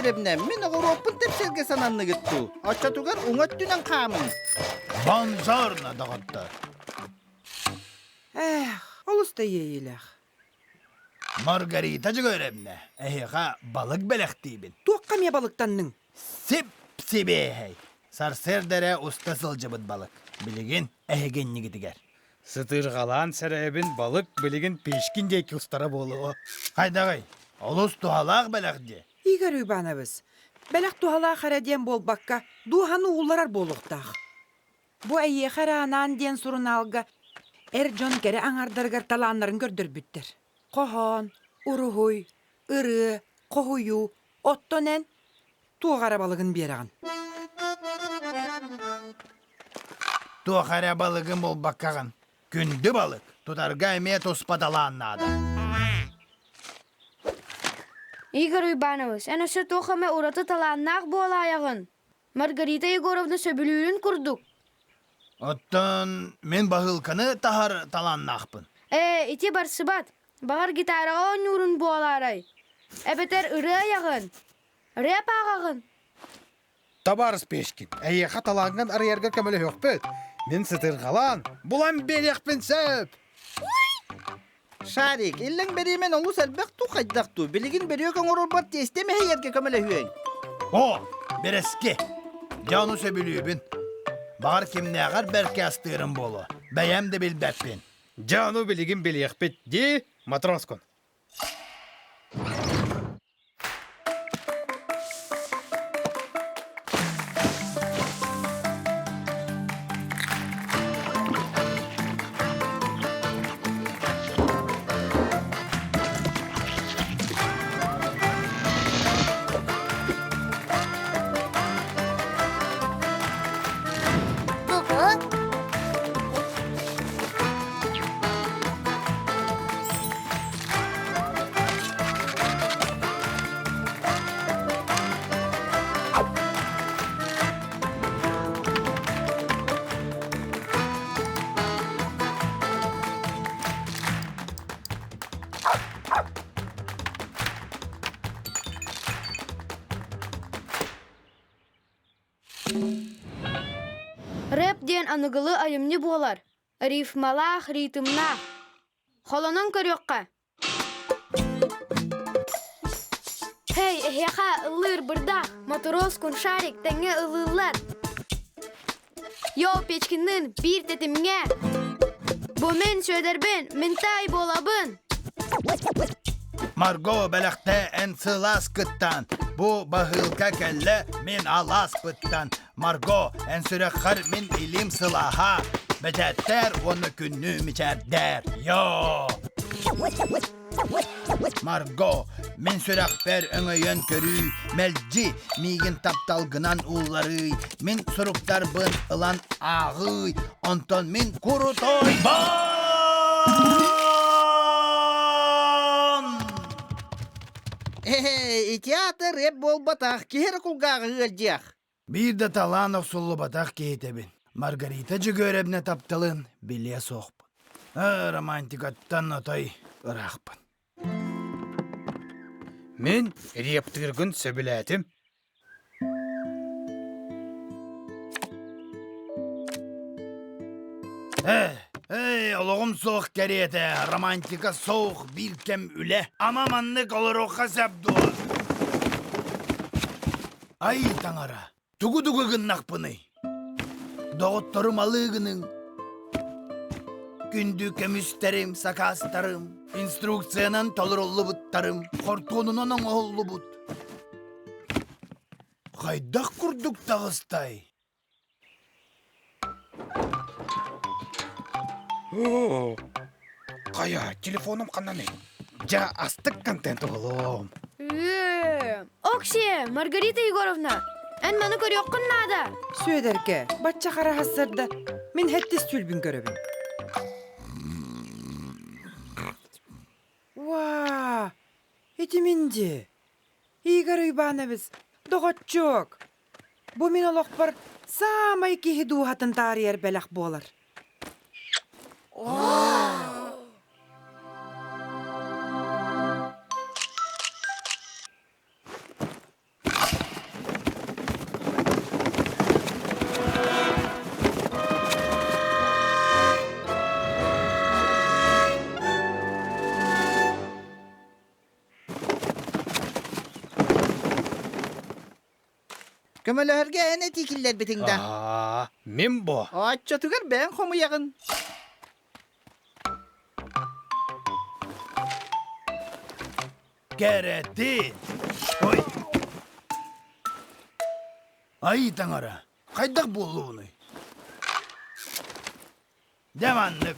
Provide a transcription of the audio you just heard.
Дьөгүөрэбинэ, мин оҕуруоппун тэпсэргэ сананныгыт дуу? Оччотугар уҥа өттүнэн хаамыҥ. Бонжорно, доҕоттор. Эх, олус да иэйиилээх. Маргарита Дьөгүөрэбинэ, эһиэхэ балык бэлэхтиибин. Туохха эмиэ балыктанныҥ? Сип-сибиэһэй. Сарсыарда эрэ уста сылдьыбыт балык. Билигин эһиги иннигитигэр. Сытырҕалаан сэрэйэбин балык билигин Пешкин диэки устара буолуо. Хайдаҕый? Олус туһалаах бэлэх дии. Игорь Иванович, бэлэх туһалаах эрэ диэн буолбакка, дууһаны уулларар буолуохтаах. Бу эйиэхэ эрэ анаан диэн сурунаалга эр дьон кэрэ аҥардарыгар талааннарын көрдөрбүттэр. Хоһоон, уруһуй, ырыа, хоһуйуу, оттон эн туох эрэ балыгын биэрэҕин. Туох эрэ балыгын булбаккаҕын. Күндү балык, тутарга эмиэ туспа талаан наада. Игорь Уйбанович, эн өссө туох эмэ ураты талааннаах буолаайаҕын? Маргарита Егоровна сөбүлүүрүн курдук. Оттон мин баһыылканы таһар талааннаахпын. Ээ, ити барсыбат. Баҕар гитараҕа оонньуурун буолаарай? Эбэтэр ырыа айаҕын, рэп ааҕаҕын. Табаарыс Пешкин, эйиэхэ талааҥҥын арыйарга көмөлөһүөхпүт. Мин сытырҕалаан, булан биэриэхпин сөп. Шарик, иллэҥ бэриэмэн олус элбэх дуу хайдах дуу? Билигин бөрүөк оҥорорбор тиэстэ мэһэйэргэ көмөлөһүөҥ. О, бэрэски! Дьэ ону сөбүлүүбүн. Баҕар кимнээҕэр бэркэ астыырым буолуо. Бэйэм да билбэппин. Дьэ ону билигин билиэхпит дии, матроскун. Рэп диэн аныгылыы айымньы буолар. Рифмалаах, ритмнаах. Холонон көрүөххэ. Һэй, эһиэхэ ыллыыр бырдах, Моторуос куншарик тэҥҥэ ыллыыллар. Йоо, Печкинныын биир тэтимҥэ. Бу мин Сүөдэрбин, минтай буолабын. Марго бэлэхтэ эн сылаас кыттан, бу баһыылка кэллэ мин алааспыттан. Марго, эн сүрэххэр мин илиим сылааһа, бэчээттээр уонна күннүү мичээрдээр. Йоо! Марго, мин сүрэхпэр өҥөйөн көрүүй, мэлдьи миигин тапталгынан уулларыый, мин суруктарбын ылан ааҕыый, онтон мин курутой Ээ, театр рэп буолбатах, киһи эрэ кулгааҕы ыалдьыах. Биир да талаан охсуллубатах киһитэбин. Маргарита Дьөгүөрэбнэ тапталын билиэ суохпун. Ээ, романтикаттан отой ыраахпын. Мин рептыыргын сөбүлээтим. Ээ, эй, олоҕум суох кэриэтэ, романтика суох, биир кэм үлэ. Ама маннык олоруохха сөп дуо? Ай таҥара, тугу-тугу гыннахпыный? Доҕотторум алыы гыныҥ. Күндү көмүстэрим, сакаастарым, инструкциянан толоруллубуттарым, хортуонунан оҥоһуллубут. Хайдах курдук таҕыстай? Оо, хайа, телефоном ханнаный? Дьэ, астык контент оҕолом. Ээ, Окси, Маргарита Егоровна, эн маны көрүөххүн наада. Сүөдэркэ, бачча хара хассарда мин хэттис түүлбүн көрөбүн. Уаа, ити мин дии. Игорь Иванович, доҕоччуок! Бу мин олохпор саамай киһи дууһатын таарыйар бэлэх буолар. Көмөлөһөргө эн этии киллэрбитиҥ да. Аа, мин бу. Оччотугар бэйэҥ хомуйаҕын. Кэрэтин! Ой! Ай таҥара, хайдах буоллубунуй? Дьэ маннык.